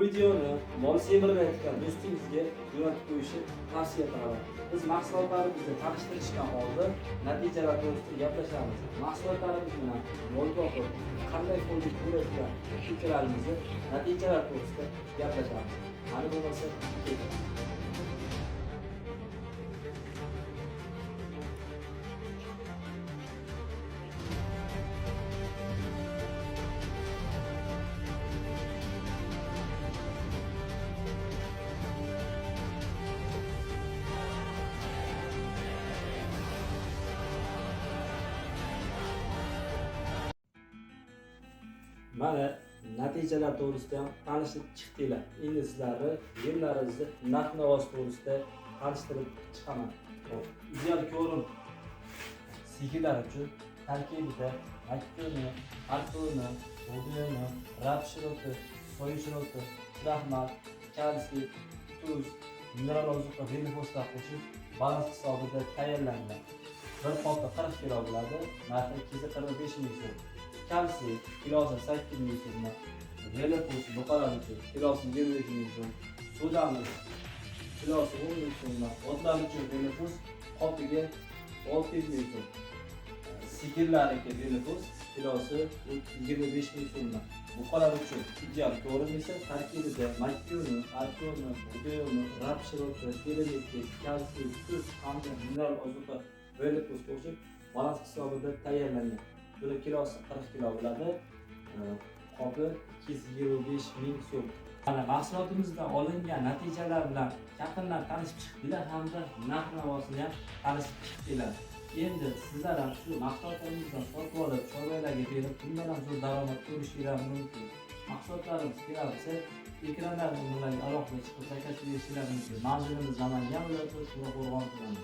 Videoni mol semirlayotgan do'stingizga jo'natib qo'yishni tavsiya qilaman. Biz mahsulotlarimizni tanishtirishdan oldin natijalar to'g'risida gaplashamiz. Mahsulotlarimiz bilan mol boqib, qanday foyda ko'rayotgan ukalarimizni natijalar to'g'risida gaplashamiz. Qani bo'lmasa, keting. Mana natijalar to'g'risida ham tanishib chiqdinglar. Endi sizlarni yemlaringizni narx-navosi to'g'risida tanishtirib chiqaman. Xo'p, ideal ko'rim sigirlar uchun tarkibida makkuni, arpuni, bug'doyni, rap shiroti, soya shiroti, kraxmal, kalsiy, tuz, mineral ozuqa, velifoslar qo'shib balans hisobida tayyorlangan. Bir qopi 40 kilo bo'ladi, narxi 245 ming so'm. Kalsiy kilosi 8 ming so'mdan, velopus buqalar uchun kilosi 25 ming so'm, sudamiz kilosi 10 ming so'mdan, otlar uchun velopus qopiga 600 ming so'm. Sigirlarniki velopus kilosi 25 ming so'mdan. Buqalar uchun ideal ko'rim esa tarkibida makkuni, arpuni, bug'doyuni, rap shiroti, telemeti, kalsiy, tuz hamda mineral ozuqa velopus qo'shib balans hisobida tayyorlangan. Buni kilosi 40 kilo bo'ladi. Qopi 225 ming so'm. Mana mahsulotimizdan olingan natijalar bilan yaqindan tanishib chiqdinglar hamda narx-navosini ham tanishib chiqdinglar. Endi sizlar ham shu mahsulotlarimizdan sotib olib, chorvalarga berib, bundan ham zo'r daromad ko'rishinglar mumkin. Mahsulotlarimiz kerak bo'lsa, ekrandagi nomerlarga alohida chiqib zakaz berishinglar mumkin. Manzilimiz Namangan viloyati, To'raqo'rg'on tumani.